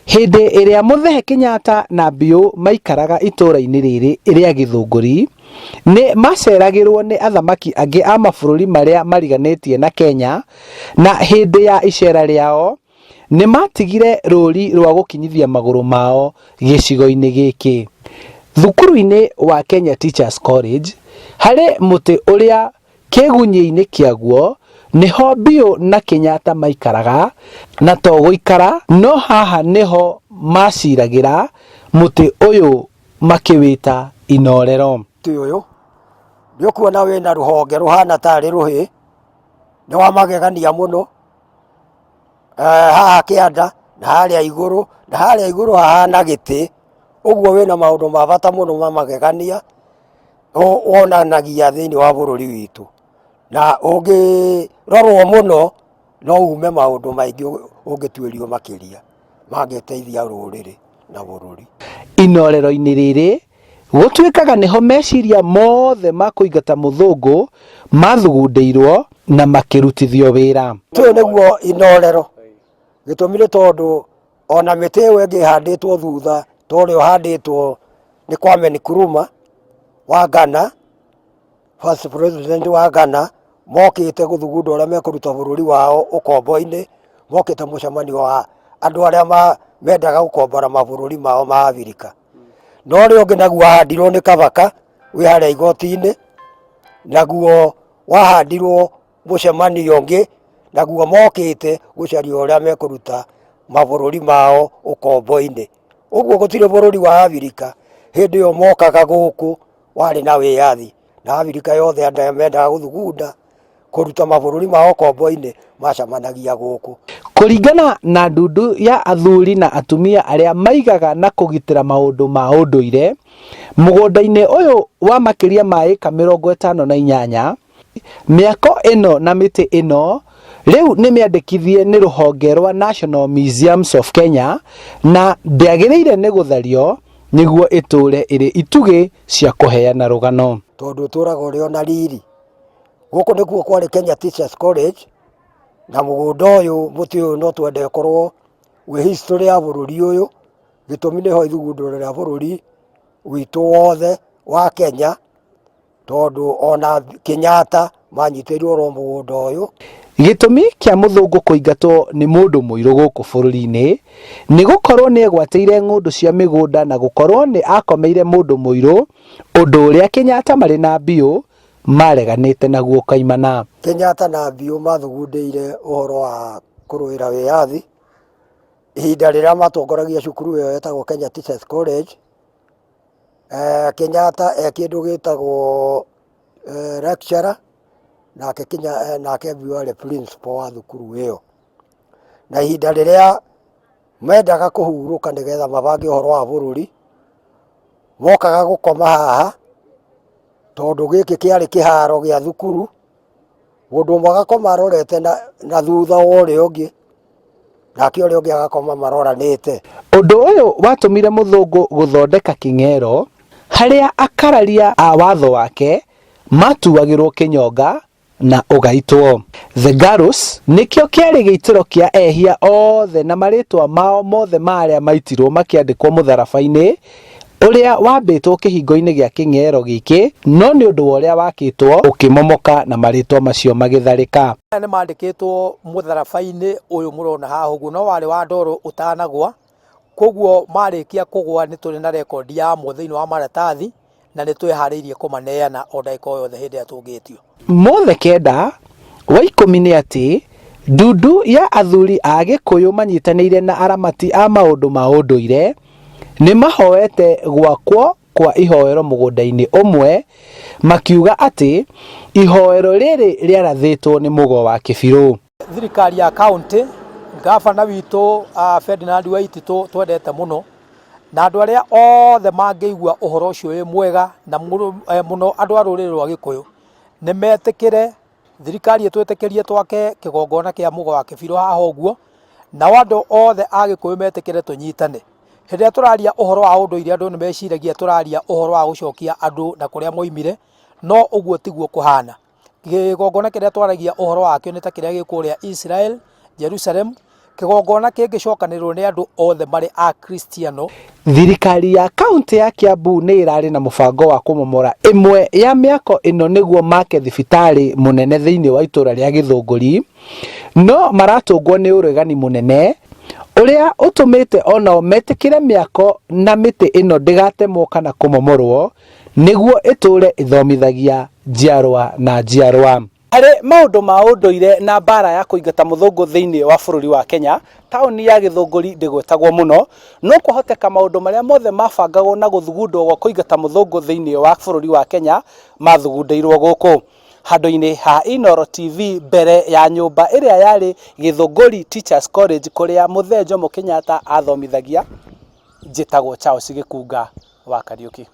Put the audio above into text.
Hĩndĩ ĩrĩa Mũthee Kenyatta na Mbiũ maikaraga itũũra-inĩ rĩrĩ rĩa Gĩthũngũri, nĩ maceragĩrwo nĩ athamaki angĩ a mabũrũri marĩa mariganĩtie na Kenya, na hĩndĩ ya icera rĩao, nĩ matigire rũri rwa gũkinyithia magũrũ mao gĩcigo-inĩ gĩkĩ. Thukuru-inĩ wa Kenya Teachers College, harĩ mũtĩ ũrĩa Kĩgunyĩ-inĩ kĩaguo nĩho Mbiũ na Kenyatta maikaraga, na to gũikara no haha nĩho maciragĩra mũtĩ ũyũ makĩwĩta Inorero. Mũtĩ ũyũ nĩ ũkuona wĩna rũhonge rũhana tarĩ rũhĩ, nĩ wa magegania mũno, haha kĩanda na harĩa igũrũ, na harĩa igũrũ hahana gĩtĩ, ũguo wĩna maũndũ ma bata mũno ma magegania. Wonanagia thĩinĩ wa bũrũri witũ, na ũngĩrorwo mũno no ume maũndũ maingĩ ũngĩtuĩrio makĩria mangĩteithia rũrĩrĩ na bũrũri. Inorero-inĩ rĩrĩ gũtuĩkaga nĩho meciria mothe ma kũingata mũthũngũ mathugundĩirwo na makĩrutithio wĩra. Ũyũ nĩguo inorero, gĩtũmi nĩ tondũ ona mĩtĩ ĩyo ĩngĩ ĩhandĩtwo thutha ta ũrĩa ũhandĩtwo nĩ Kwame Nkrumah wa Ghana, first president wa Ghana, mokĩte gũthugunda ũrĩa mekũruta bũrũri wao ũkombo-inĩ, mokĩte mũcemanio wa andũ arĩa mendaga gũkombora mabũrũri mao ma Abirika. Na ũrĩa ũngĩ naguo wahandirwo nĩ Kabaka wĩ harĩa igoti-inĩ, naguo wahandirwo mũcemanio ũngĩ, naguo mokĩte gũcaria ũrĩa mekũruta mabũrũri mao ũkombo-inĩ. Ũguo gũtirĩ bũrũri wa Abirika hĩndĩ ĩyo mokaga gũkũ warĩ na wĩyathi, na Abirika yothe andũ arĩa mendaga gũthugunda kũruta mabũrũri mao ũkombo-inĩ macemanagia gũkũ. Kũringana na ndundu ya athuri na atumia arĩa maigaga na kũgitĩra maũndũ ma ũndũire, mũgũnda-inĩ ũyũ wa makĩria ma ĩka 58, Mĩako ĩno na mĩtĩ ĩno rĩu nĩ mĩandĩkithie nĩ rũhonge rwa National Museums of Kenya na ndĩagĩrĩire nĩ gũthario nĩguo ĩtũre ĩrĩ itugĩ cia kũheana rũgano. Tondũ ũtũraga ũrĩ o na riri. Gũkũ nĩkuo kwarĩ Kenya Teachers College, na mũgũnda ũyũ mũtĩ ũyũ no twende ũkorwo wĩ history ya bũrũri ũyũ, gĩtũmi nĩho ithugundũ rĩa bũrũri witũ wothe wa Kenya. Tondũ ona Kenyatta manyitĩirwo oro mũgũnda ũyũ. Gĩtũmi kĩa mũthũngũ kũingatwo nĩ mũndũ mũirũ gũkũ bũrũri-inĩ nĩ gũkorwo nĩ egwatĩire ng'ũndũ cia mĩgũnda na gũkorwo nĩ akomeire mũndũ mũirũ, ũndũ ũrĩa Kenyatta marĩ na Mbiũ mareganĩte naguo kaimana. Kenyatta na Mbiũ mathugundĩire ũhoro wa kũrũĩra wĩyathi ihinda rĩrĩa matongoragia cukuru ĩyo yetagwo Kenya Teachers College. Kenyatta e kĩndũ gĩtagwo lecturer, nake nake Mbiu arĩ principal wa thukuru ĩyo. Na ihinda rĩrĩa mendaga kũhurũka nĩgetha mabange ũhoro wa bũrũri, mokaga gũkoma haha, tondũ gĩkĩ kĩarĩ kĩharo gĩa thukuru. Mũndũ ũmwe agakoma arorete na thutha wa ũrĩa ũngĩ, nake ũrĩa ũngĩ agakoma maroranĩte. Ũndũ ũyũ watũmire mũthũngũ gũthondeka kĩng'ero harĩa akararia a watho wake matuagĩrwo kĩnyonga na ũgaitwo. The Gallows nĩkĩo kĩarĩ gĩitĩro kĩa ehia othe na marĩtwa mao mothe ma arĩa maitirwo makĩandĩkwo mũtharaba-inĩ ũrĩa wambĩtwo kĩhingo-inĩ gĩa kĩng'eero gĩkĩ, no nĩ ũndũ wa ũrĩa wakĩtwo, ũkĩmomoka na marĩtwa macio magĩtharĩka. Maya nĩ mandĩkĩtwo mũtharaba-inĩ ũyũ mũrona haha ũguo, no warĩ wa ndoro ũtanagwa, koguo marĩkia kũgwa nĩ tũrĩ na rekondi yamo thĩinĩ wa maratathi, na nĩ twĩharĩirie kũmaneana o ndagĩka o yothe hĩndĩ ĩrĩa tũngĩtio. Mothe kenda, wa ikũmi nĩ atĩ, ndundu ya athuri a Gĩkũyũ manyitanĩire na aramati a maũndũ ma ũndũire nĩ mahoete gwakwo kwa ihoero mũgũnda-inĩ ũmwe makiuga atĩ ihoero rĩrĩ rĩarathĩtwo nĩ Mũgo wa Kĩbirũ. Thirikari ya county, ngabana witũ Ferdinand Waititũ twendete mũno, na andũ arĩa othe mangĩigua ũhoro ũcio wĩ mwega na mũno andũ a rũrĩrĩ rwa Gĩkũyũ, nĩ metĩkĩre thirikari ĩtwĩtĩkĩrie twake kĩgongona kĩa Mũgo wa Kĩbirũ haha ũguo, nao andũ othe a Gĩkũyũ metĩkĩre tũnyitane. Hĩndĩ ĩrĩa tũraria ũhoro wa ũndũire andũ nĩ meciragia tũraria ũhoro wa gũcokia andũ na kũrĩa moimire, no ũguo tiguo kũhana. Kĩgongona kĩrĩa twaragia ũhoro wakĩo nĩ ta kĩrĩa gĩ kũrĩa Israel, Jerusalem, Kĩgongona kĩngĩcokanĩrĩrwo nĩ andũ othe marĩ Akristiano. Thirikari ya kaũntĩ ya Kiambu nĩ ĩrarĩ na mũbango wa kũmomora ĩmwe ya mĩako ĩno nĩguo make thibitarĩ mũnene thĩinĩ wa itũra rĩa Gĩthũngũri, no maratũngwo nĩ ũregani mũnene ũrĩa ũtũmĩte onao metĩkĩre mĩako na mĩtĩ ĩno ndĩgatemwo kana kũmomorwo nĩguo ĩtũre ĩthomithagia njiarwa na njiarwa. Harĩ maũndũ ma ũndũire na mbara ya kũingata mũthũngũ thĩinĩ wa bũrũri wa Kenya, taũni ya Gĩthũngũri ndĩgwetagwo mũno, no kwahoteka maũndũ marĩa mothe mabangagwo na gũthugundwo gwa kũingata mũthũngũ thĩinĩ wa bũrũri wa Kenya mathugundĩirwo gũkũ. Handũ-inĩ ha Inooro TV mbere ya nyũmba ĩrĩa yarĩ Gĩthũngũri Teachers College kũrĩa Mũthee Jomo Kenyatta athomithagia, njĩtagwo Charles Gĩkunga wa Kariũki.